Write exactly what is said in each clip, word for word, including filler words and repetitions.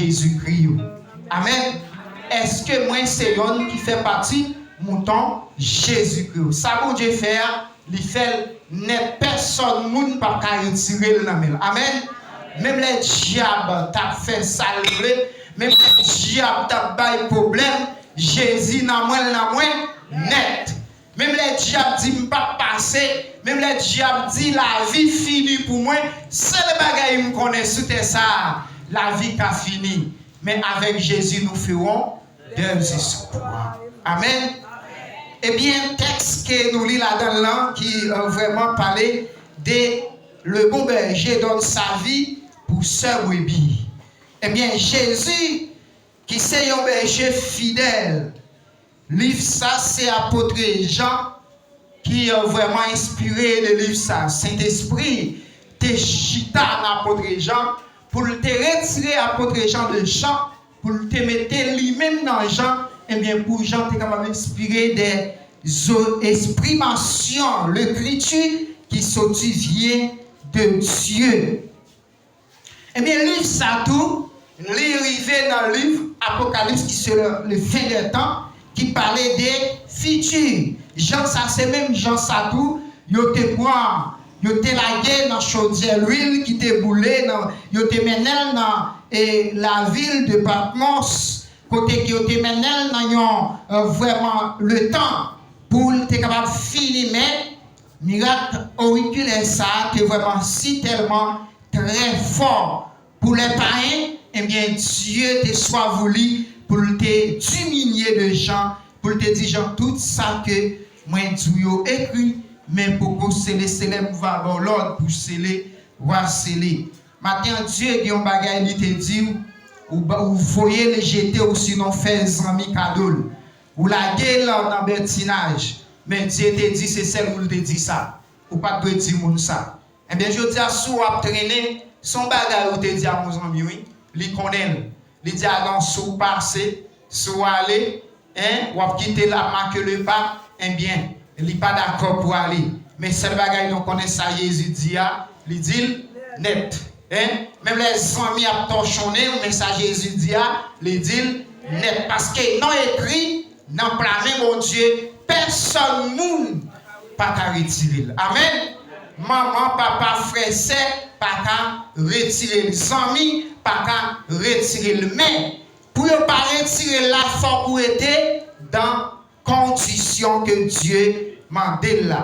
Jezikri yo. Amèn. Èske mwen se yonn ki fè pati mouton Jezikri yo? Sa Bondye fè a, li fè l nèt. Pèsòn moun p ap ka retire l nan men l. Amèn. Menm lè dyab t ap fè sa l vle, menm lè dyab t ap bay pwoblèm, Jezi nan mwen, l nan mwen nèt. Menm lè dyab di m p ap pase, menm lè dyab di lavi fini pou mwen, sèl bagay m konnen sou tè sa a, lavi ka fini. Men avèk Jezi, nous ferons des espoirs. Amèn. Ebyen, tèks ke nou li ladan l lan ki euh, vrèman pale de le bon berger donne sa vie pour ses brebis. Ebyen, Jezi ki se yon bèje fidèl. Liv sa se apot Jan ki vrèman enspire de liv sa. Sentespri te chita nan apot Jan pou l te retire apot Jan de Jan, pou l te mete li menm nan Jan, ebyen pou Jan te kapab enspire de zo esprimasyon, lekriti ki soti vyen de Dye. Ebyen, liv sa tou, li rive nan liv Apokalips ki se le, le fin des temps, ki pale de fiti. Jan sa, se menm jan sa tou, yo te pran, yo te lage nan chodyè lwil ki te boule, nan, yo te mennen l nan e, lavil de Patmos, kote ke yo te mennen l nan yon e, vrèman letan pou l te kapab fini. Men mirak orikilè sa a te vrèman si tèlman trè fò pou lè payen, ebyen, Dye te swa vouli pou l te diminye de Jan, pou l te di Jan, tout sa ke mwen di w yo ekri, men poko sele, se lè m va ba w lòd pou sele, w a sele. Maten an, Dye gen yon bagay li te di w, ou, ba- ou voye l jete, ou sinon fè zanmi kado l. Ou lage l nan bètinaj, men Dye te di se sèl ou l te di sa. Ou pa t dwe di moun sa. Ebyen, jodi a, si w ap trennen, se yon bagay ou te di a yon zanmi, wi. Li konnen l. Li di, "A non, si w pase, si w ale, en, w ap kite l ap make le pa." Ebyen, li pa dakò pou ale. Men sèl bagay nou konnen sa Jezi di a, li di l nèt. En, menm lè zanmi ap tòchonnen w, men sa Jezi di a, li di l nèt. Paske nan ekri, nan pla men Bondye, pèsòn moun pa ka retire l. Amèn. Manman, papa, frè, sè pa ka retire l. Zanmi pa ka retire l. Men, pou yo pa retire l la, fòk ou rete dan kondisyon ke Dye mande l la.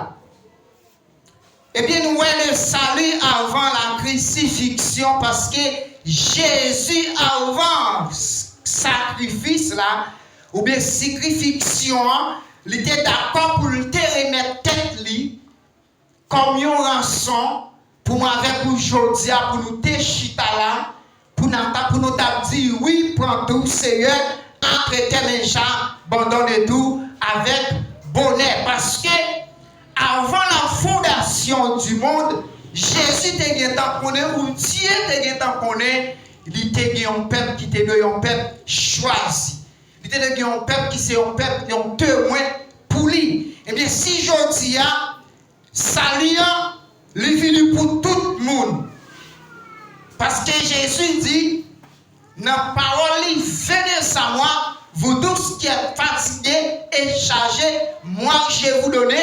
Ebyen, nou wè le salut avant la crucifixion, paske Jezi, avan s- sakrifis la, oubyen sikrifiksyon an, li te dakò pou l te remèt tèt li kòm yon ranson pou mwen avèk ou jodi a, pou nou te chita la, pou n ta, pou nou t ap di, "Wi, pran tou, Seyè, antre kè men ja, bandone tou avèk bonè." Paske, avan la fondasyon di mond, Jezi te gentan konnen, ou Dye te gentan konnen, li te gen yon pèp ki te dwe yon pèp chwazi. Li te dwe gen yon pèp ki se yon pèp, yon temwen pou li. Ebyen, si jodi a, sali an, li vini pou tout moun. Paske Jezi di, nan pawòl li, "Venez à moi, vous tous qui êtes fatigués et chargés, moi je vous donne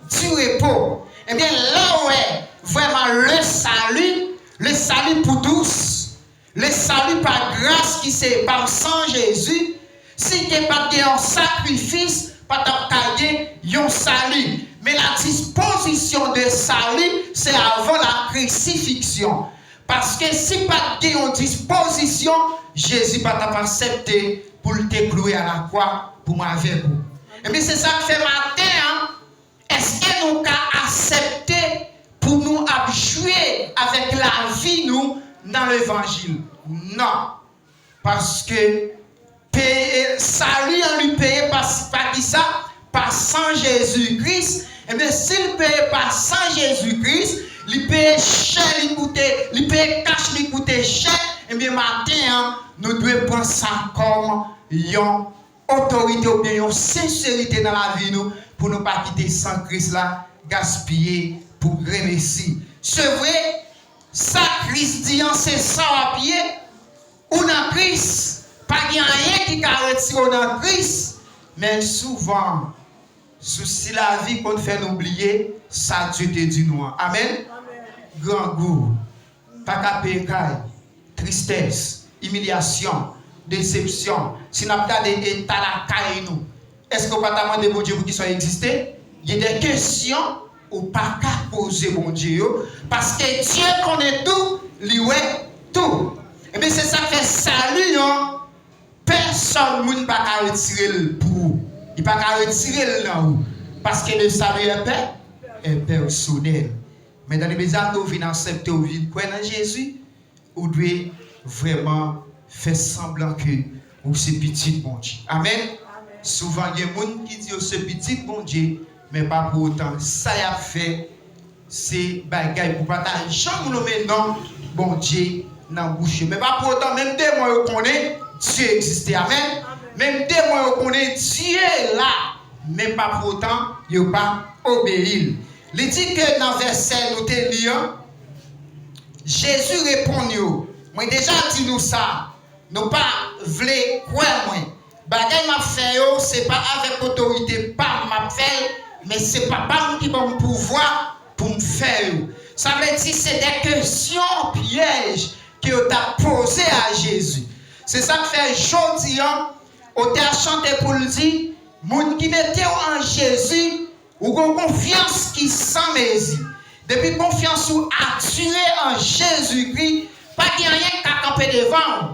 du repos." Ebyen, la w wè vrèman le salut, le salut pour tous, le salut par grâce ki se pa san Jezi, si te pa t gen yon sakrifis, pa t ap ka gen yon sali. Men la dispozisyon de sali, se avan la krisifiksyon. Paske si pa t gen yon dispozisyon, Jezi pa t ap aksepte pou l te klouwe a lakwa pou mwen avèk ou. Ebyen, se sa k fè maten an, èske nou ka aksepte pou nou ap jwe avèk lavi nou nan levanjil? Non. Paske peye, sali an li peye pa, pa kisa? Pa san Jezi Kris. Ebyen, si l peye pa san Jezi Kris, li peye chè, li koute, li peye kach, li koute chè. Ebyen, maten an, nou dwe pran sa kòm yon otorite oubyen yon senserite nan lavi nou pou nou pa kite san Kris la gaspiye pou grenmesi. Se vre, sa Kris di an se sa w ap ye, ou nan Kris, pa gen anyen ki ka retire w nan Kris, men souvan, sousi lavi konn fè nou bliye sa Dye te di nou an. Amèn? Grangou, pa ka peye kay, tristès, imilyasyon, desepsyon. Si n ap gade eta lakay nou, èske w pa ta mande Bondye poukisa w egziste? Gen de kesyon ou pa ka poze Bondye yo, paske Dye konnen tou, li wè tou. Ebyen, se sa k fè sali an, pèsòn moun pa ka retire l pou ou. Li pa ka retire l nan ou. Paske le salut est per-, est personnel. Men dan le mezan ke w vin aksepte, w vin kwè nan Jezi, ou dwe vrèman fè sanblan ke ou se pitit Bondye. Amèn. Souvan, gen moun ki di yo se pitit Bondye, men pa pou otan, sa y ap fè, se bagay pou pa ta janm lonmen non Bondye nan bouch yo. Men pa pou otan, menm demon yo konnen Dye egziste. Amèn. Menm demon yo konnen Dye la, men pa pou otan, yo pa obeyi l. Li di ke nan vèsè nou te li an, Jezi reponn yo, mwen deja di nou sa, nou pa vle kwè mwen. Bagay m ap fè yo, se pa avèk otorite pa m m ap fè l, men se Papa m ki ban m pouvwa pou m fè yo. Sa vle di se de kesyon pyèj ke yo t ap poze a Jezi. Se sa k fè jodi an, otè a chante pou l di, moun ki mete w an Jezi, ou gon konfyans ki san mezi. Depi konfyans ou atire an Jezikri, pa gen anyen k ka kanpe devan w.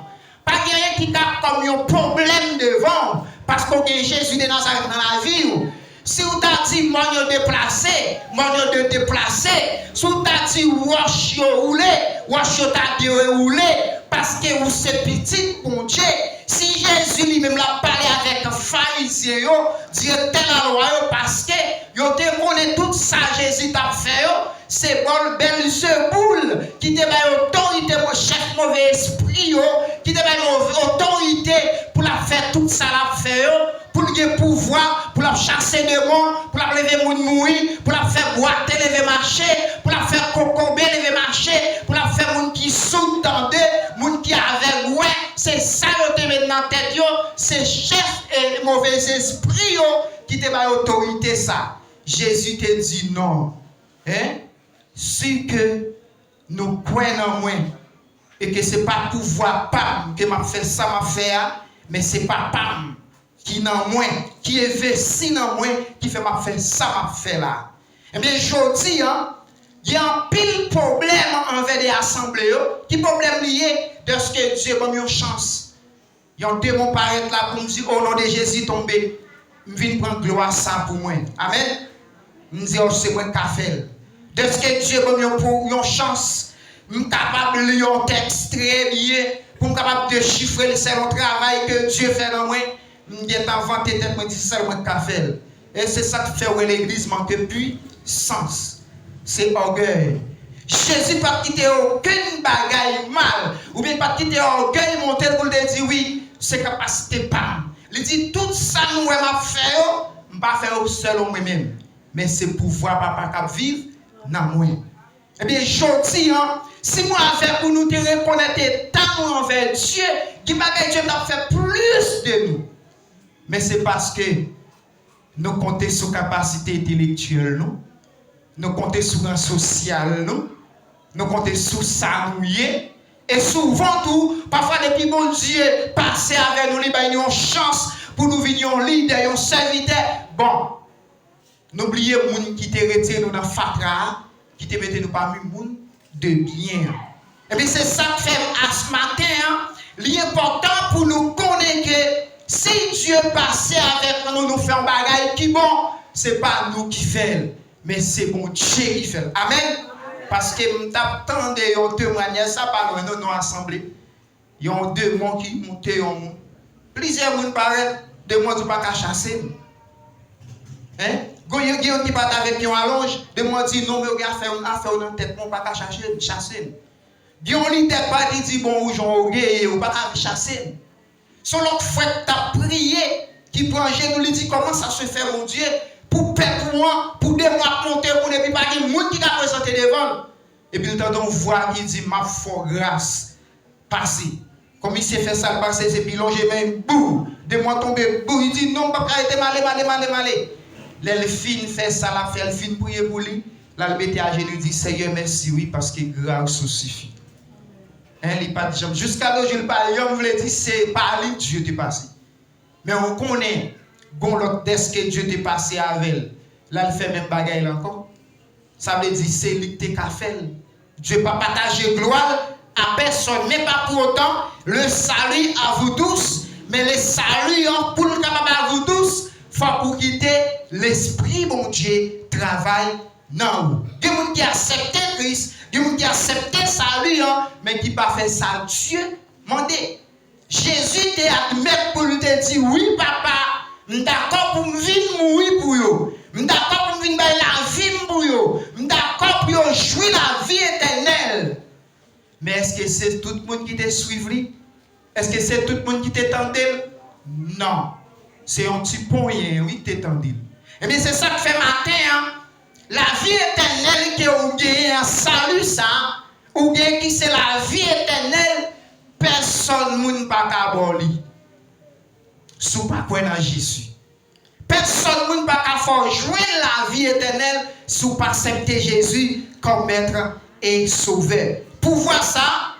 Pa gen anyen ki ka kòm yon pwoblèm devan w, paske w gen Jezi de Nazarèt nan lavi w. Si w ta di mòn yo deplase, mòn yo de deplase. Si w ta di wòch yo woule, wòch yo ta dewoule, paske ou se pitit Bondye. Si Jezi li menm l ap pale avèk Farizyen yo, direktè lalwa yo, paske yo te konnen tout sa Jezi t ap fè yo, se bòl Bèlzeboul ki te bay otorite pou chèf move espri yo, ki te bay move otorite pou l ap fè tout sa l ap fè yo, pou l gen pouvwa, pou l ap chase demon, pou l ap leve moun mouri, pou l ap fè bwate leve mache, pou l ap fè kokobe leve mache, pou l ap fè moun ki soud tande, moun ki avèg wè. Se sa yo te met nan tèt yo, se chèf e move espri yo ki te bay otorite sa. Jezi te di non. Hein? Si ke nou kwè nan mwen, e ke se pa pouvwa pa m ke m ap fè sa m ap fè a, men se Papa m ki nan mwen, ki envesti nan mwen, ki fè m ap fè sa m ap fè la. Ebyen, jodi a, gen anpil pwoblèm anvè de asanble yo. Ki pwoblèm li ye? Dèske Dye ban m yon chans. Yon demon parèt la pou m di, o non de Jezi, tonbe. M vin pran glwa sa pou mwen. Amèn. M di, o, se mwen k ka fè l. Dèske Dye ban m yon, pou, yon chans, m kapab li yon tèks trè byen, pou m kapab dechifre l, se yon travay ke Dye fè nan mwen. M gentan vante tèt mwen, di se sèl mwen k ka fè l. E se sa k fè w wè legliz manke pwisans. Se ògèy. Jezi pa t kite okenn bagay mal, oubyen pa t kite ògèy monte l pou l te di, wi, se kapasite pa m. Li di, tout sa nou wè m ap fè yo, m pa fè yo sèlon mwen menm, men se pouvwa Papa k ap viv nan mwen. Ebyen, jodi a, si mwen avèk ou nou te rekonèt eta nou anvè Dye, gen bagay Dye t ap fè plis de nou. Men se paske nou konte sou kapasite entelektyèl nou, nou konte sou ran sosyal nou, nou konte sou sa nou ye. E souvan tou, pafwa depi Bondye pase avè nou, li bay nou yon chans pou nou vin yon lidè, yon sèvitè. Bon, nou bliye moun ki te retire nou nan fatra a, ki te mete nou pami moun de byen an. Ebyen, se sa k fè a s maten an, li enpòtan pou nou konnen ke si Dye pase avèk nou, nou fè yon bagay ki bon, se pa nou ki fè l, men se Bondye ki fè l. Amèn. Paske m t ap tande yon temwayaj, sa pa lwen non, nan asanble. Yon demon ki moute yon moun. Plizyè moun parèt, demon di w pa ka chase m. Hein? Gen, gen youn ki parèt avèk yon alonj, demon di non, men w gen afè, afè w nan tèt mwen, w pa ka chache m, chase m. Gen yon lidè k parèt, li di bon, ou jan w ye, ou pa ka chase m. Se yon lòt frè k t ap priye, ki pran jenou, li di, comment ça se fait, Bondye, pou pèp ou an, pou demon ap monte moun, epi pa gen moun ki ka prezante devan l. Epi l tande yon vwa ki di, m ap fè w gras. Pase. Kòm misye fè sa l panse se pi lonje men, bou! Demon an tonbe, bou! Li di, "Non, m p ap ka rete, m ale, m ale, m ale, m ale." Lè l fin fè sa l ap fè, l fin priye pou li, l al mete ajenou, li di, "Senyè, mèsi, wi, paske gras ou sifi." Hein, li pa t janm, jiska nojou, li pa janm vle di se pa li Dye te pase. Men ou konnen, gon lòt dèske Dye te pase avè l, l al fè menm bagay la ankò. Sa vle di se li k te ka fè l. Dieu pas partager gloire à personne, mais pas pour autant le salut à vous tous. Men le salut an, pou l kapab à vous tous, fòk ou kite Lespri Bondye travay nan ou. Gen moun ki aksepte Kris, gen moun ki aksepte sali an, men ki pa fè sa Dye mande. Jezi te admèt pou l te di, "Wi, Papa, m dakò pou m vin mouri pou yo. M dakò pou m vin bay lavi m pou yo. M dakò pou yo jwi lavi etènèl." Men èske se tout moun ki te swiv li? Èske se tout moun ki te tande l? Non. Se yon ti ponyen, wi, ki te tande l. Ebyen, se sa k fè maten an, lavi etènèl ke ou genyen an, sali sa, ou gen ki se lavi etènèl, pèsonn moun pa ka ba w li si w pa kwè nan Jezi. Pèsonn moun pa ka fè w jwenn lavi etènèl si w pa aksepte Jezi kòm Mèt e Sovè. Pouvwa sa,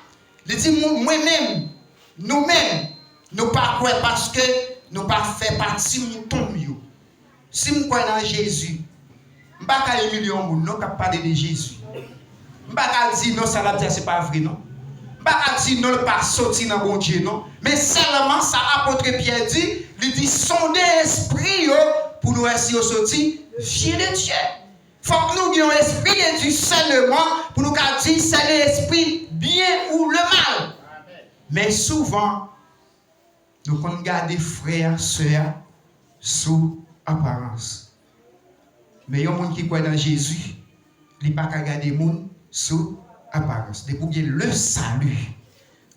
li di, "Mwen, mwen menm, nou menm, nou pa kwè paske nou pa fè pati mouton m yo." Si m kwè nan Jezi, m pa ka imilye yon moun non k ap pale de Jezi. M pa ka di non, sa l ap di a se pa vre non. M pa ka di non, l pa soti nan Bondye non. Men sèlman sa apot Pyè di, li di, "Sonde espri yo pou nou wè si yo soti vye de Dye." Fòk nou gen yon espri de disèneman pou nou ka di se le espri byen ou le mal. Men souvan, nou konn gade frè a, sè a sou aparans. Men yon moun ki kwè nan Jezi, li pa ka gade moun sou aparans. Depi w gen le salut,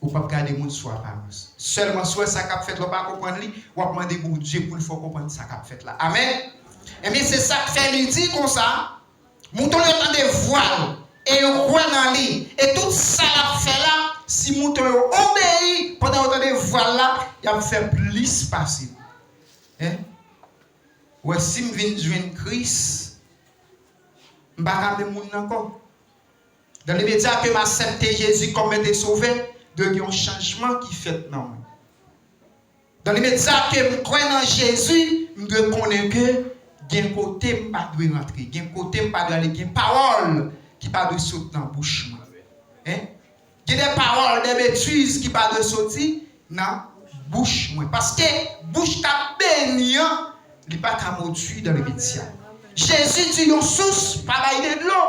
ou p ap gade moun sou aparans. Sèlman si w wè sa k ap fèt la, w pa konprann li, w ap mande Bondye pou l fè w konprann sa k ap fèt la. Amèn. Ebyen, se sa k fè li di konsa, Mouton yo tande vwa l, e yo kwè nan li, e tout sa l ap fè la, si mouton yo obeyi pandan yo tande vwa l la, y ap fè plis pase. Hein? Ou wè, si m vin jwenn Kris, m pa ka menm moun nan ankò. Dans l'immédiat que m aksepte Jezi kòm Mèt e Sovè, dwe gen yon chanjman ki fèt nan mwen. Dans l'immédiat ke m kwè nan Jezi, m dwe konnen ke gen kote m pa dwe rantre, gen kote m pa dwe ale, gen pawòl ki pa dwe sot nan bouch mwen. Hein? Gen de pawòl, de betiz ki pa dwe soti nan bouch mwen. Paske bouch k ap beni an, li pa ka modi dans l'immédiat. Jezi di yon sous pa bay de dlo.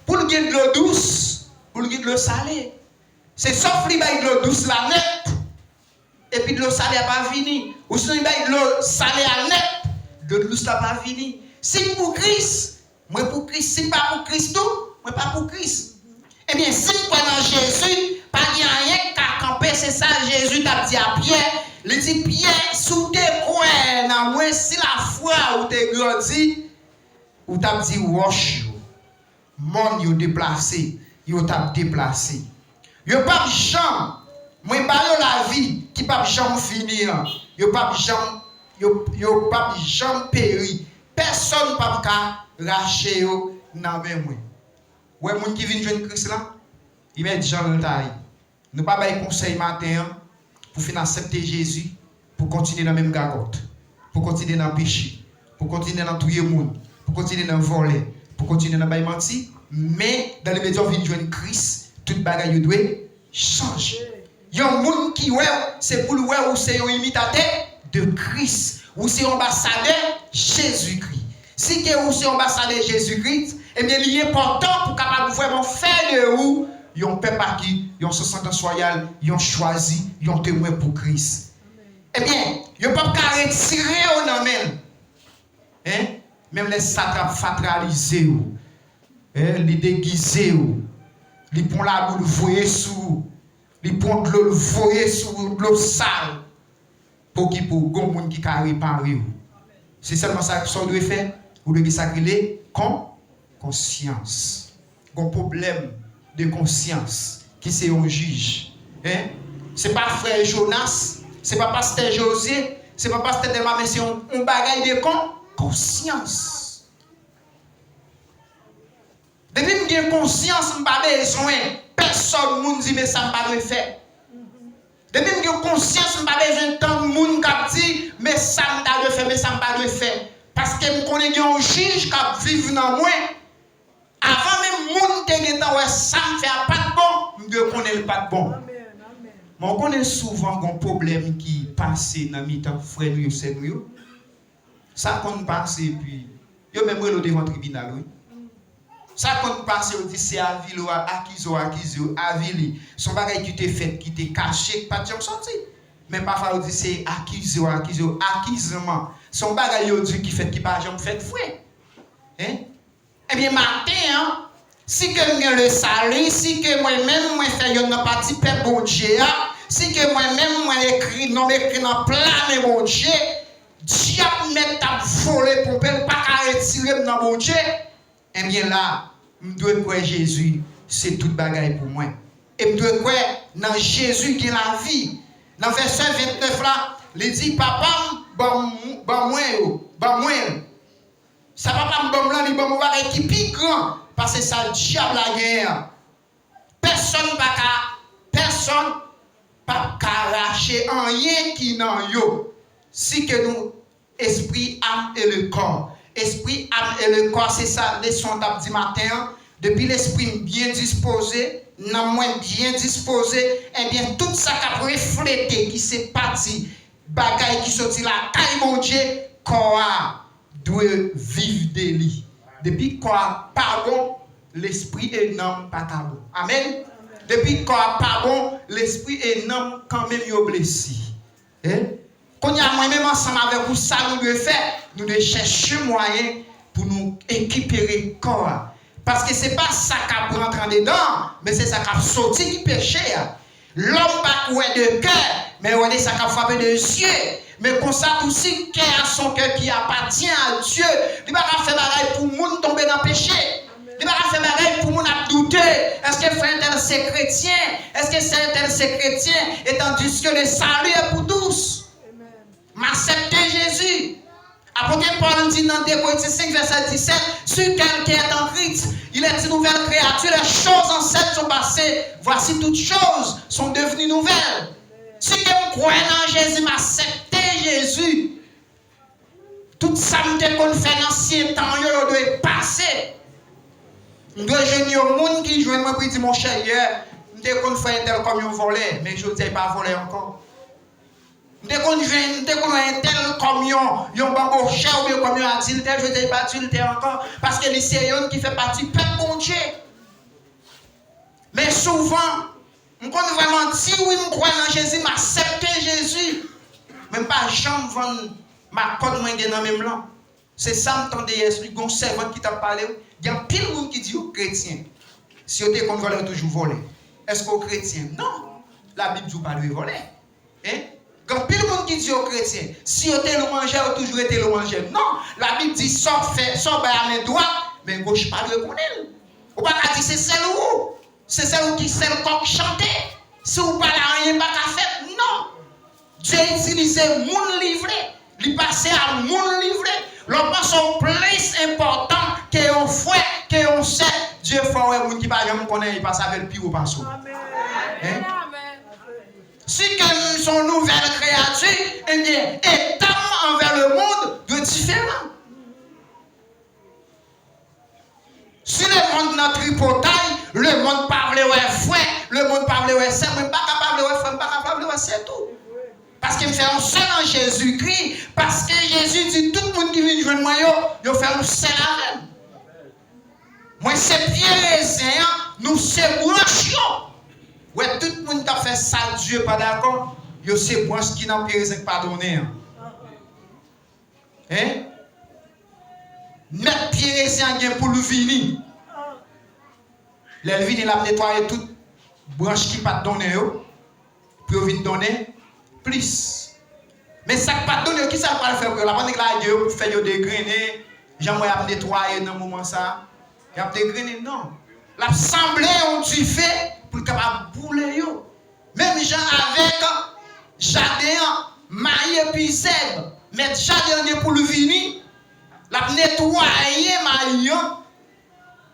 Pou l gen dlo dous, pou l gen dlo sale. Se sòf li bay dlo dous la nèt, epi dlo sale a pa vini. Ou si bay dlo sale a nèt, dlo dous la pa vini. Si m pou Kris, mwen pou Kris. Si m pa pou Kris tou, mwen pa pou Kris. Ebyen, si m kwè nan Jezi, pa gen anyen k ka kanpe, se sa Jezi t ap di a Pyè. Li di, "Pyè, si w te kwè nan mwen, si lafwa ou te grandi, ou t ap di wòch yo, mòn yo deplase, yo t ap deplase. Yo p ap janm, mwen ba yo lavi ki p ap janm fini an. Yo p ap janm, yo, yo p ap janm peri. Pèsonn p ap ka rache yo nan men mwen." Ou wè moun ki vin jwenn Kris la, li mèt jan l ta ye. Nou pa bay konsèy maten an pou fin aksepte Jezi, pou kontinye nan menm gagòt, pou kontinye nan peche, pou kontinye nan touye moun, pou kontinye nan vòlè, pou kontinye nan bay manti, men dans l'immédiat w vin jwenn Kris, tout bagay yo dwe chanje. Yon moun ki wè w, se pou l wè ou se yon imitatè de Kris. Ou se yon anbasadè Jezikri. Si ke ou se yon anbasadè Jezikri, ebyen, li enpòtan pou kapab vrèman fè de ou yon pèp aki, yon sasandans wayal, yon chwazi, yon temwen pou Kris. Ebyen, yo p ap ka retire w nan men l. Hein? Menm lè satrap fatralize w, hein, li degize w, li pran laboul voye sou ou, li pran dlo l voye sou ou, dlo sal. Pou ki pou gon moun ki ka repare w. Se sèlman sa, sa w dwe fè, ou dwe gen sa k rele kon, konsyans. Gon pwoblèm de konsyans ki se yon jij. Hein? Se pa frè Jonas, se pa pastè Jozye, se pa pastè Dèlma, men se yon, yon bagay de kon, konsyans. Depi m gen konsyans, m pa bezwen pèsòn moun di men sa m pa dwe fè. Depi m gen konsyans, m pa bezwen tann moun k ap di men sa m ta dwe fè, men sa m pa dwe fè. Paske m konnen gen yon jij k ap viv nan mwen. Avan menm moun te gentan wè sa m fè a pa t bon, m dwe konnen l pa t bon. Men w konnen souvan gon pwoblèm ki pase nan mitan frè nou yo, sè nou yo. Sa konn pase, epi yo menm rele w devan tribinal, wi. Sa konn pase, yo di se avili w, akize w, akize w, avili. Se yon bagay ki te fèt, ki te kache, ki pa t janm soti. Men pafwa yo di se akize w, akize w, akizman. Se yon bagay yo di ki fèt, ki pa janm fèt vre. Hein? Ebyen, maten an, si ke m gen lesali, si ke mwen menm, mwen fè yonn nan pati pèp Bondye a, si ke mwen menm, mwen ekri, non m ekri nan pla men Bondye, dyab mèt t ap vole ponpe l, pa ka retire m nan Bondye, ebyen la, m dwe kwè Jezi se tout bagay pou mwen. E m dwe kwè nan Jezi gen lavi. Nan vèsè ventnèf la, li di, Papa m ban m, ban mwen yo, ban mwen l. Sa Papa m ban m lan, li ban m yon bagay ki pi gran pase sa dyab la genyen an. Pèsonn pa ka, pèsonn p ap ka rache anyen ki nan yo. Si ke nou, esprit, âme et le corps. Esprit, âme et le corps, se sa leson an t ap di maten an. Depi lespri m byen dispoze, nanm mwen byen dispoze, ebyen, tout sa k ap reflete, ki se pati bagay ki soti lakay Bondye, kò a dwe viv de li. Depi kò a pa bon, lespri e nanm pa ka bon. Amèn. Depi kò a pa bon, lespri e nanm kanmenm yo blesi. Hein? Kounye a, mwen menm ansanm avèk ou, sa nou dwe fè, nou dwe chèche mwayen pou nou ekipere kò a. Paske se pa sa k ap rantre andedan, men se sa k ap soti ki peche a. Lòm pa k wè de kè, men wè de sa k ap frape de zye. Men konsa tou, si kè a se yon kè ki apatyen a Dye, li pa ka fè bagay pou moun tonbe nan peche. Li pa ka fè bagay pou moun ap doute. Èske frè entèl se kretyen? Èske sè entèl se kretyen? Etandiske le salut est pour tous. M aksepte Jezi. Apot Pòl di nan de Korentyen senk vèsè disèt, celui qui est en Christ, il est une nouvelle créature, les choses anciennes sont passées, voici toutes choses sont devenues nouvelles. Si ke m kwè nan Jezi, m aksepte Jezi, tout sa m te konn fè nan ansyen tan yo, yo dwe pase. M dwe jwenn yon moun ki jwenn mwen pou li di, monchè, yè, m te konn fè entèl kòm yon vòlè, men jodi a, li pa vòlè ankò. M te konn jwenn, m te konn wè entèl kòm yon, yon banbochè oubyen kòm yon adiltè, jodi a li pa adiltè ankò, paske li se yonn ki fè pati pèp Bondye. Men souvan, m konn vrèman di, wi, m kwè nan Jezi, m aksepte Jezi, men m pa janm vann makòn mwen gen nan men m lan. Se sa m tande yè, wi, gon sèvant ki t ap pale, wi. Gen anpil moun ki di yo kretyen. Si yo te konn vòlè, yo toujou vòlè. Èske w kretyen? Non. Labib di w pa dwe vòlè. Hein? Gen anpil moun ki di yo kretyen. Si yo te lwanjè, yo toujou rete lwanjè. Non. Labib di sa w fè, sa w bay a men dwat, men goch pa dwe konnen l. Ou pa ka di se sèl ou. Se sèl ou ki sèl kòk chante. Si w pa la, anyen pa ka fèt. Non. Dye itilize moun li vle. Li pase a moun li vle. Lè w panse w plis enpòtan ke yon frè, ke yon sè, Dye fè w wè moun ki pa janm konnen, li pase avè l pi wo pase w. Hein? Si ke m se yon nouvèl kreyati, ebyen, eta m anvè lemonn dwe diferan. Si lemonn nan tripotay, lemonn pa vle wè frè, lemonn pa vle wè sè, mwen m pa ka pa vle wè frè, m pa ka pa vle wè sè tou. Paske m fè yon sèl an Jezikri, paske Jezi di tout moun ki vin jwenn mwen yo, yo fè yon sèl avè m. Mwen se pye rezen an, nou se branch yo. Wè tout moun k ap fè sa Dye pa dakò, yo se branch ki nan pye rezen k pa donnen an. Hein? Mèt pye rezen an gen pou l vini. Lè l vini, l ap netwaye tout branch ki pa t donnen yo, pou yo vin donnen plis. Men sa k pa t donnen yo, kisa l pral fè pou yo? L ap annik lage yo pou fè yo degrennen, jan mwen ap netwaye nan moman sa a. Y ap degrennen, non. L ap sanble yon dife pou l kapab boule yo. Menm jan avèk jaden an, mayi epi zèb, mèt jaden an gen pou l vini, l ap netwaye mayi an,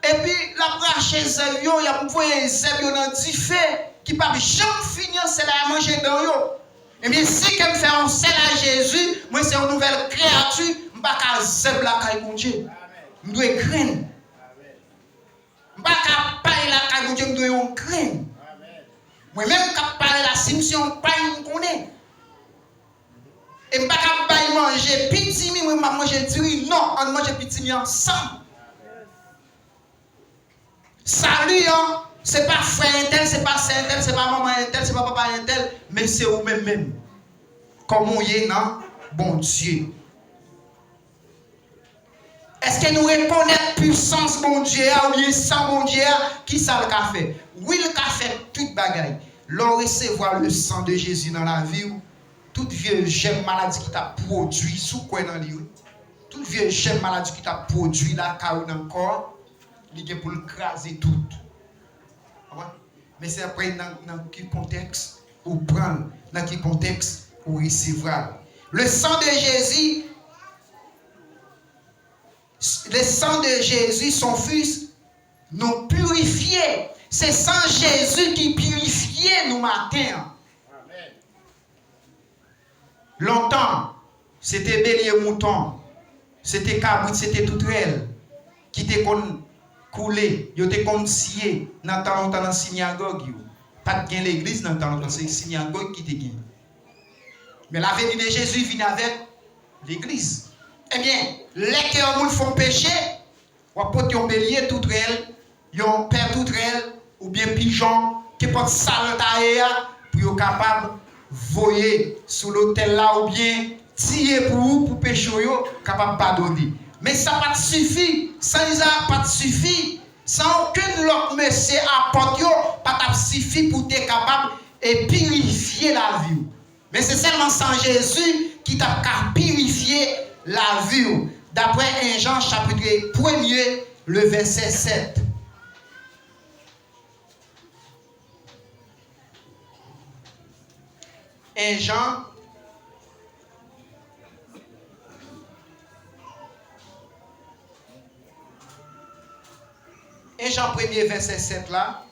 epi l ap rache zèb yo, y ap voye zèb yo nan dife ki p ap janm fini an, sèl a manje dan yo. Ebyen, si ke m fè yon sèl a Jezi, mwen se yon nouvèl kreyati, m pa ka zèb lakay Bondye. M dwe grenn. M pa ka pale lakay Bondye, m dwe yon grenn. Mwen menm k ap pale la, si m se yon pay, m konnen. E m pa ka bay manje pitimi, mwen m ap manje diri. Non, ann manje pitimi ansanm. Sali an, se pa frè entèl, se pa sè entèl, se pa manman entèl, se pa papa entèl, men se ou menm menm. Kòman w ye nan Bondye? Èske nou rekonèt pisans Bondye a oubyen san Bondye a? Kisa l ka fè? Wi, l ka fè tout bagay. Lè w resevwa le sang de Jésus nan lavi w, tout vye jèm maladi ki t ap pwodui, si w kwè nan li, wi, tout vye jèm maladi ki t ap pwodui lakay ou nan kò a, li gen pou l kraze tout. Konprann? Men se apre nan, nan ki kontèks ou pran l, nan ki kontèks ou resevwa l. Le sang de Jésus, le sang de Jésus, son fils, nous purifie. Se san Jezi ki pirifye nou maten an. Lontan, se te belye mouton, se te kabrit, se te toutrèl ki te konn koule, yo te konn siye nan tan lontan nan sinagòg yo. Pa t gen legliz nan tan lontan, se sinagòg ki te gen. Men laveni de Jezi vin avèk legliz. Ebyen, lè ke yon moun fè yon peche, w ap pote yon belye toutrèl, yon pè toutrèl, oubyen pijon, kenpòt sa l ta ye a, pou yo kapab voye sou lotèl la, oubyen tiye pou ou, pou peche w yo kapab padone. Men sa pa t sifi, san Izarak pa t sifi, san okenn lòt mesye apòt yo pa t ap sifi pou te kapab e pirifye lavi w. Men se sèlman san Jezi ki t ap ka pirifye lavi w, daprè en Jan chapit premye, le vèsè sèt. En Jan, en Jan premye vèsè sèt la.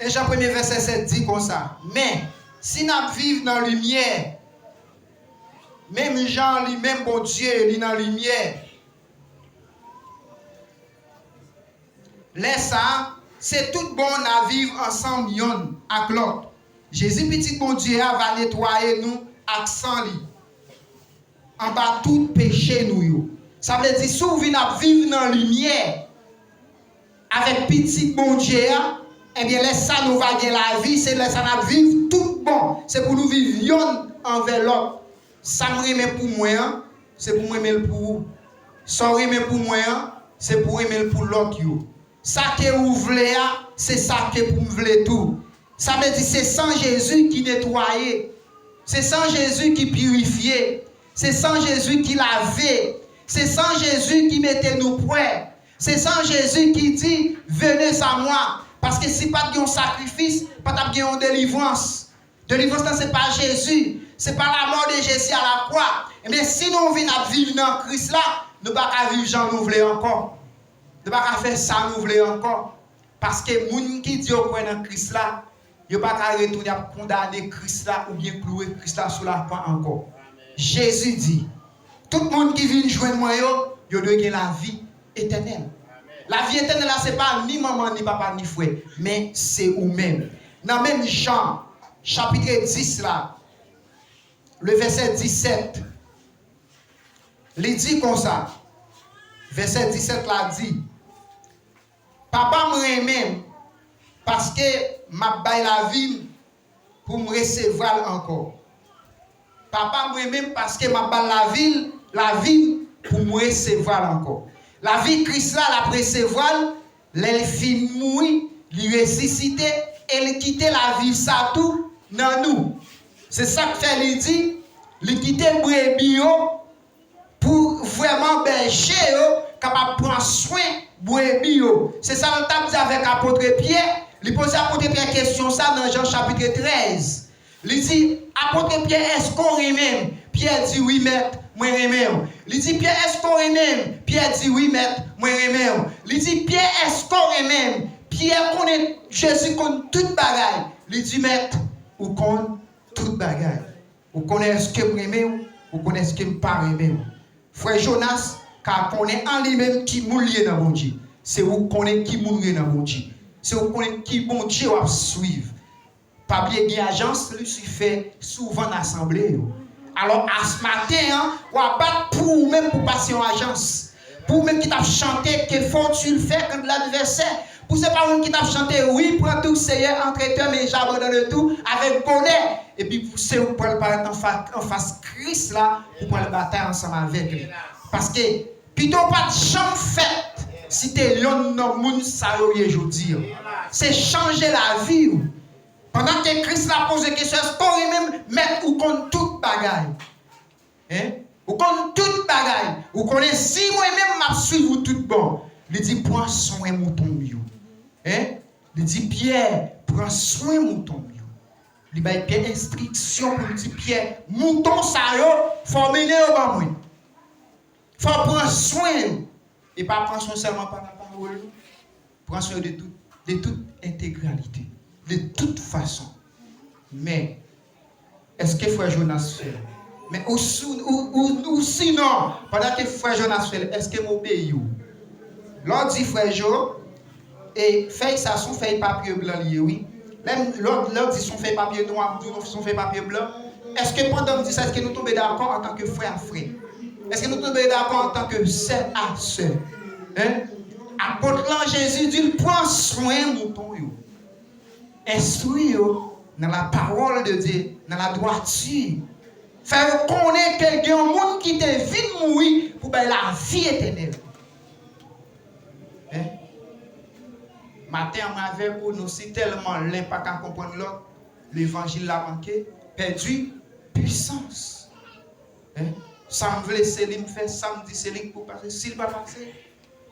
En Jan premye vèsè sèt di konsa, men, si n ap viv nan limyè, menm jan li menm Bondye, li nan limyè, lè sa a, se tout bon n a viv ansanm yonn ak lòt. Jezi, Pitit Bondye a, va netwaye nou ak san li, anba tout peche nou yo. Sa vle di, si w vin ap viv nan limyè avèk Pitit Bondye a, ebyen, lè sa nou va gen lavi, se lè sa n ap viv tout bon. Se pou nou viv yonn anvè lòt. Sa m renmen pou mwen an, se pou m renmen l pou ou. Sa w renmen pou mwen an, se pou w renmen l pou lòt yo. Sa ke ou vle a, se sa ke pou m vle tou. Sa vle di se san Jezi ki netwaye. Se san Jezi ki pirifye. Se san Jezi ki lave. Se san Jezi ki mete nou pwè. Se san Jezi ki di, venez à moi. Paske si pa t gen yon sakrifis, pa t ap gen yon delivrans. Delivrans lan se pa Jezi, se pa la mort de Jésus à la croix. Ebyen, si nou vin ap viv nan Kris la, nou pa ka viv jan nou vle ankò. Nou pa ka fè sa nou vle ankò. Paske moun ki di yo kwè nan Kris la, yo pa ka retounen ap kondane Kris la oubyen klouwe Kris la sou lakwa ankò. Jezi di, tout moun ki vin jwenn mwen yo, yo dwe gen lavi etènèl. Lavi etènèl la, se pa ni manman, ni papa, ni frè, men se ou menm. Nan menm Jan, chapit dis la, le vèsè disèt, li di konsa, vèsè disèt la di, Papa m renmen m, paske m ap bay lavi m pou m resevwa l ankò. Papa m renmen m paske m ap ba l lavi l, lavi m pou m resevwa l ankò. Lavi Kris la, l ap resevwa l lè l fin mouri, li resisite e l kite lavi sa tou nan nou. Se sa k fè li di, Li kite brebi yo pou vrèman bèje yo kapab pran swen brebi yo. Se sa l t ap di avèk apot Pyè. Li poze apot Pyè kesyon sa nan Jan chapit trèz. Li di, apot Pyè, èske w renmen m? Pyè di, wi, Mèt, mwen renmen w. Li di, Pyè, èske w renmen m? Pyè di, wi, Mèt, mwen renmen w. Li di, Pyè, èske w renmen m? Pyè konnen Jezi konn tout bagay. Li di, Mèt, ou konn tout bagay. Ou konnen èske m renmen w, ou konnen èske m pa renmen w. Frè Jonas ka konnen an li menm ki moun li ye nan Bondye. Se ou konnen ki moun ou ye nan Bondye. Se ou konnen ki Bondye w ap swiv. Pa bliye gen ajans Lisifè souvan nan asanble yo. Alò, asmaten an, w a bat pou ou menm pou pase yon ajans. Pou ou menm ki t ap chante, que faut-il faire quand l'adversaire. Pou se pa moun ki t ap chante, wi, prends tout, Seigneur, entretiens mes, j'abandonne tout, avèk bonè. Epi pou se ou k pral parèt anfa, anfas Kris la, pou pral batay ansanm avèk li. Paske, pito w pa t janm fèt si te yonn nan moun sa yo ye jodi a. Se chanje lavi w. Pandan ke Kris la poze kesyon, èske w renmen m? Mèt, ou konn tout bagay. Hein? Ou konn tout bagay. Ou konnen si mwen menm m ap swiv ou tout bon. Li di, pran swen mouton m yo. Hein? Li di Pyè, pran swen mouton m yo. Li bay Pyè enstriksyon pou l di Pyè, mouton sa yo, fò w mennen yo ban mwen. Fò w pran swen yo. E pa pran swen sèlman pa lapawòl, non. Pran swen yo de tout, de tout entegralite, de tout fason. Men, èske frè Jonas fè l? Men ou, si- ou, ou, ou sinon, pandan ke frè Jonas fè l, èske m obeyi w? Lè w di frè Jo, e fèy sa se yon fèy papye blan li ye, wi. Lè m- lè w- lè w di se yon fèy papye nwa, m di w se yon fèy papye blan. Èske pandan m di sa, èske nou tonbe dakò antanke frè a frè? Èske nou tonbe dakò antanke sè a sè? Hein? Apot lan, Jezi di l, pran swen mouton yo. Enstwi yo nan la parole de Dieu, nan la droiture. Fè yo konnen ke gen yon moun ki te vin mouri pou bay lavi etènèl. Hein? Maten an, mwen avèk ou, nou si tèlman len pa ka konprann lòt, levanjil la manke, pèdi pisans. Hein? Sa m vle, se li m fè, sa m di, se li k pou pase. Si l pa pase,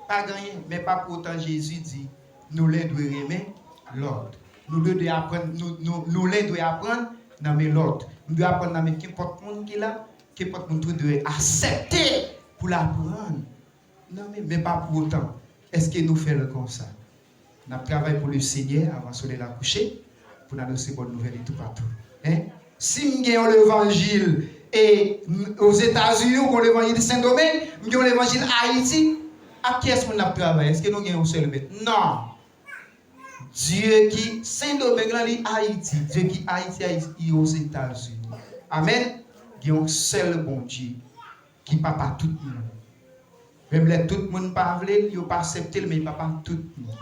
pa gen anyen. Men pa pou otan Jezi di, nou len dwe renmen lòt. Nou len dwe aprann, nou, nou, nou len dwe aprann nan men lòt. Nou dwe aprann nan men kenpòt moun ki la, kenpòt moun tou dwe aksepte pou l aprann. Non, men, men pa pou otan. Èske nou fè l konsa? N ap travay pou le Senyè avan solèy la kouche, pou n anonse bòn nouvèl li toupatou. Hein? Si m gen yon levanjil e m- Ozetazini, ou gen yon levanjil Sendomeng, m gen yon levanjil Ayiti, ak kiyès moun n ap travay? Èske nou gen yon sèl mèt? Non. Dye ki Sendomeng lan, li Ayiti. Dye ki Ayiti, Ayiti, li Ozetazini. Amèn. Gen yon sèl Bondye ki papa tout moun. Menm lè tout moun pa vle l, yo pa aksepte l, men li papa tout moun.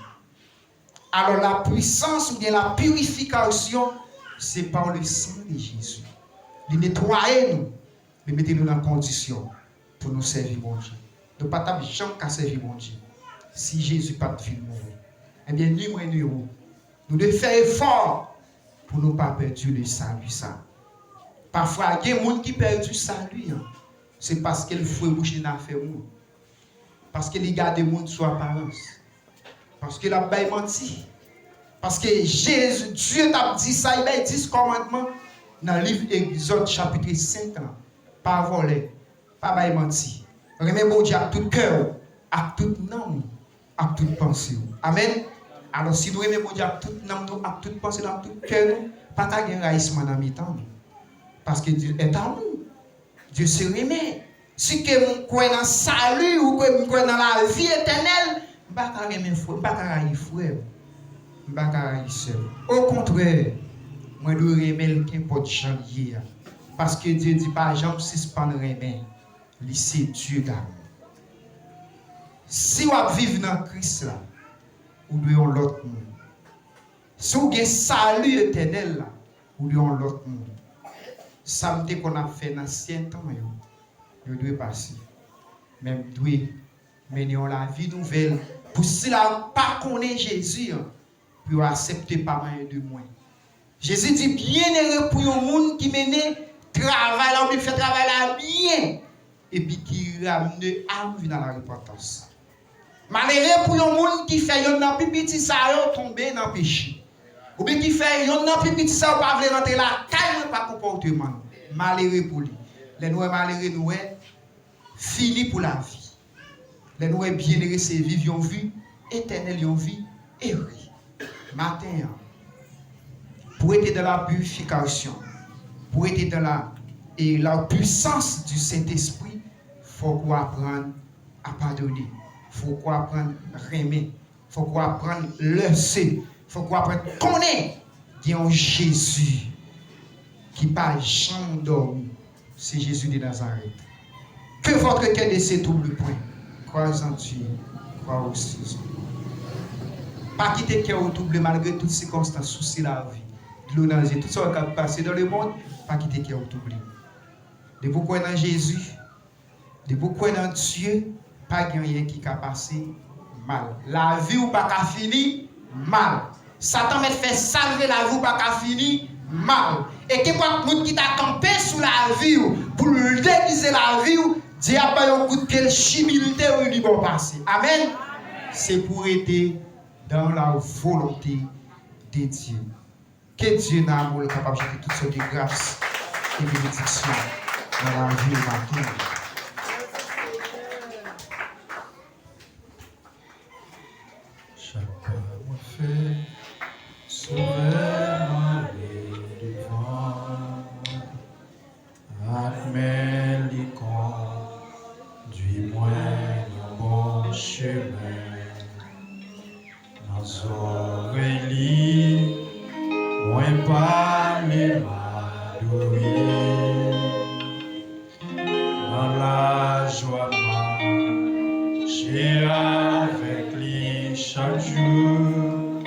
Alò, la puissance oubyen la purification, se pa le sang de Jésus. Li netwaye nou, li mete nou nan kondisyon pou nou sèvi Bondye. Nou pa t ap janm ka sèvi Bondye si Jezi pa t vin mouri. Ebyen, ni mwen ni ou, nou dwe fè efò pou nou pa pèdi le salut sa. Pafwa, gen moun ki pèdi sali an, se paske l foure bouch li nan afè moun. Paske li gade moun sou aparans. Paske l ap bay manti. Paske Jezi, Dye t ap di sa, li bay dis kòmandman nan liv Egzòd chapit senk lan. Pa vòlè, pa bay manti. Renmen Bondye ak tout kè w, ak tout nanm w, ak tout panse w. Amèn. Alò, si nou renmen Bondye ak tout nanm nou, ak tout panse nou, ak tout kè nou, pa ka gen rayisman nan mitan nou. Paske Dye est amour. Dye se renmen. Si ke m kwè nan sali, ou kwè m kwè nan lavi etènèl, m pa ka renmen frè, m pa ka rayi frè m. M pa ka rayi sè m. Okontrè, mwen dwe renmen l kenpòt jan l ye a. Paske Dye di pa janm sispann renmen. Li se Dye damou. Si w ap viv nan Kris la, ou dwe yon lòt moun. Si w gen sali etènèl la, ou dwe yon lòt moun. Sa m te konn ap fè nan ansyen tan yo, yo dwe pase. Men m dwe mennen yon lavi nouvèl pou sila k pa konnen Jezi an, pou yo aksepte pa manyen de mwen. Jezi di, byenere pou yon moun ki mennen travay la, oubyen ki fè travay la byen, epi ki ramne âme vin a la repantans. Malere pou yon moun ki fè yonn nan pi piti sa yo tonbe nan peche. Oubyen ki fè yonn nan pi piti sa yo pa vle rantre lakay mwen pa konpòteman l. Malere pou li. Lè nou wè malere, nou wè fini pou lavi. Lè nou wè byennere, se viv yon vi etènèl, yon vi ere. Maten an, pou rete dans la purification, pou rete dans la, e la puissance du Saint-Esprit, fòk ou aprann a padone. Fòk ou aprann renmen. Fòk ou aprann lèse. Fòk ou aprann konnen gen yon Jezi ki pa janm dòmi. Se Jezi de Nazarèt. Que votre cœur ne se trouble point. Crois en Dieu, crois aussi en moi. Pa kite kè w twouble malgre tout sikonstans, sousi lavi, dlo nan zye, tout sa w ka pase dans le monde, pa kite kè w twouble. Depi w kwè nan Jezi, depi w kwè nan Dye, pa gen anyen ki ka pase mal. Lavi w pa ka fini mal. Satan mèt fè sa l vle, lavi w pa ka fini mal. E kenpòt moun ki ta kanpe sou lavi w pou l degize lavi w, dyab ba yon kout pye, l chimilte w, li ba w pase. Amèn. Se pou w rete dans la volonté de Dieu. Ke Dye nan amou l kapab jete tout sòt de gras e benediksyon nan lavi w maten. Chak pa mwen fè, Sovè mwen ale devan mwen, ak men li kondwi mwen nan bon chemen. Nan zòrèy li, mwen pale, m adore. Nan lajwa, m mache avèk li chak jou.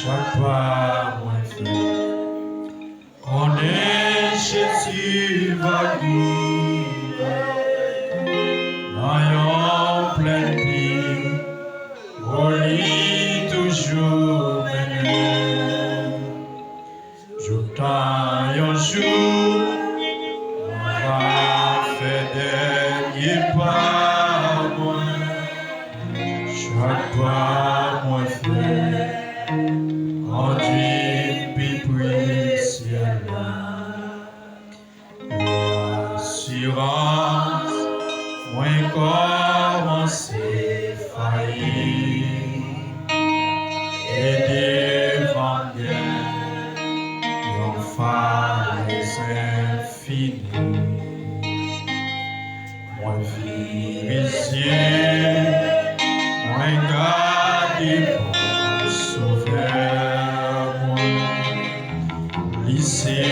Chak pa mwen fè, konnen Jezi va gide nan yon plèn pi wo, li toujou mennen. Joutan yon jou, mwen va fè dènye pa mwen. Chak pa mwen fè, kondwi m pi pre syèl la. Asirans mwen kòmanse fayi, e devan m gen yon falèz enfini. Mwen vire zye, mwen gade bon Sovè mwen. Li se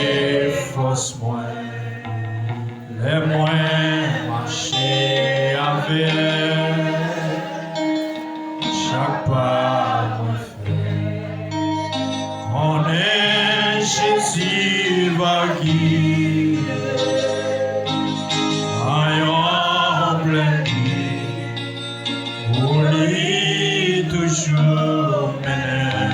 fòs mwen, lè mwen mache avè l. Chak pa mwen konnen Jezi va gide nan yon plèn pi wo, li toujou mennen.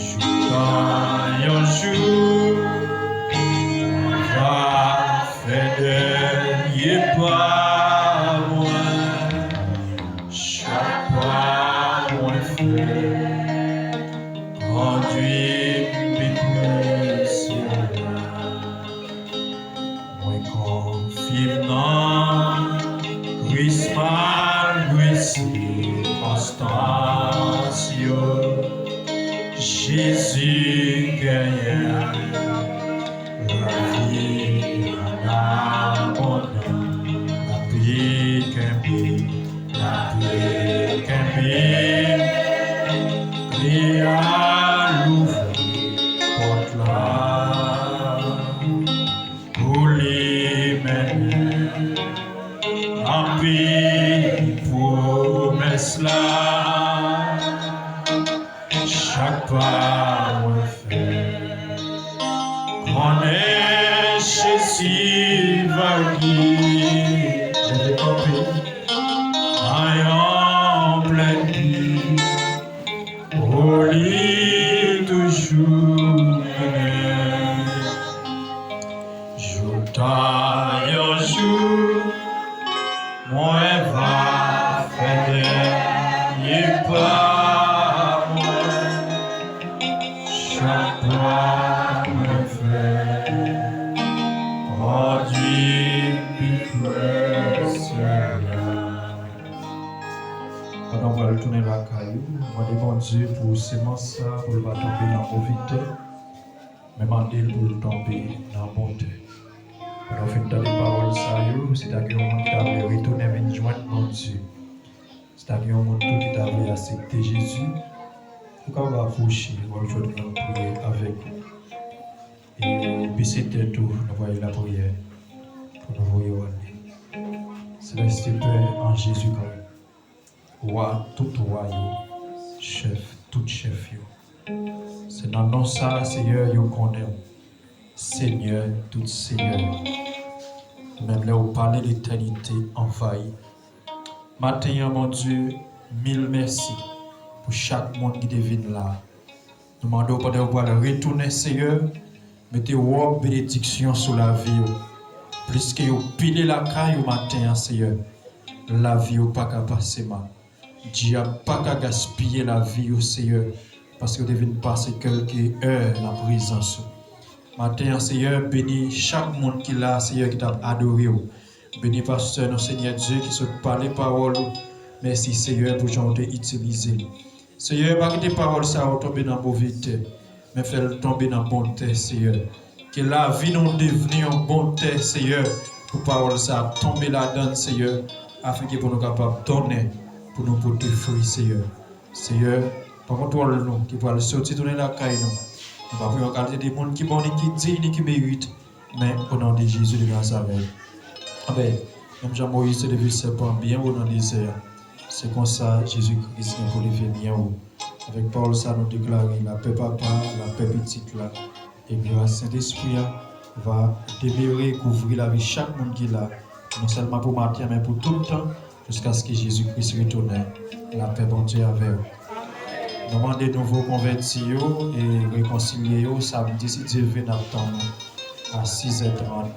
Joutan yon jou, mwen va fè dènye pa mwen. Chak pa mwen fè, kondwi m pi pre syèl la. Mwen konfye m nan Kris malgre sikonstans yo. Jezi genyen lavi an abondan. N ape kenbe, n ape kenbe. Kle a louvri pòt la pou li mennen. Anpil pwomès la. Chak pa mwen fè, konnen Jezi va gide. Leve kanpe. Nan yon plèn pi wo, li toujou mennen. Conduis plus près, Seigneur. Pandan w pral tounen lakay ou, mande Bondye pou semans sa pou l pa tonbe nan move tè, men mande l pou l tonbe nan bon tè. Pandan w fin tande pawòl sa yo, si ta gen yon moun ki ta vle retounen vin jwenn Bondye, si ta gen yon moun tou ki ta vle aksepte Jezi, ou kapab apwoche, w ap jwenn moun priye avèk ou. E bese tèt ou, nou pral lapriyè pou nou voye w ale. Seleste Pè, an Jezi Kri, Wa tout wa yo, Chèf tout chèf yo. Se nan non sa a, Seyè, yo konnen w, Senyè tout senyè yo. Menm lè w pale, letènite anvayi. Maten an, Bondye, mil mèsi pou chak moun ki te vin la. Nou mande w pandan yo pral retounen, Seyè, mete wòb benediksyon sou lavi yo. Plis ke yo pile lakay ou maten an, Seyè, lavi yo pa ka pase mal. Dyab pa ka gaspiye lavi yo, Seyè, paske yo te vin pase kèlke è nan prezans ou. Maten an, Seyè, beni chak moun ki la, Seyè, ki t ap adore w. Beni pastè nou, Senyè Dye, ki sot pale pawòl ou. Mèsi, Seyè, pou jan w te itilize l. Seyè, pa kite pawòl sa yo tonbe nan move tè, men fè l tonbe nan bon tè, Seyè. Ke lavi nou devni yon bon tè, Seyè, pou pawòl sa ap tonbe ladan l, Seyè, afenke pou nou kapab donnen, pou nou pote fwi, Seyè. Seyè, pran kontwòl nou, ki pral soti tounen lakay nou. Nou pa pou yon kalite de moun ki bon, ni ki diy, ni ki merite, men o non de Jezi de Nazarèt. Amen. Menm jan Moyiz te leve sèpan byen wo nan dezè a, se konsa Jezi Kris gen pou leve byen wo. Avèk pawòl sa, nou deklare lapè Papa, lapè Pitit la, e gras Sentespri a va demere, kouvri lavi chak moun ki la, non sèlman pou maten an, men pou tout tan, jiskaske Jezi Kris retounen. Lapè Bondye avè w. Nou mande nouvo konvèti yo e rekonsilye yo samdi, si Dye vle, n ap tann nou a sizè trant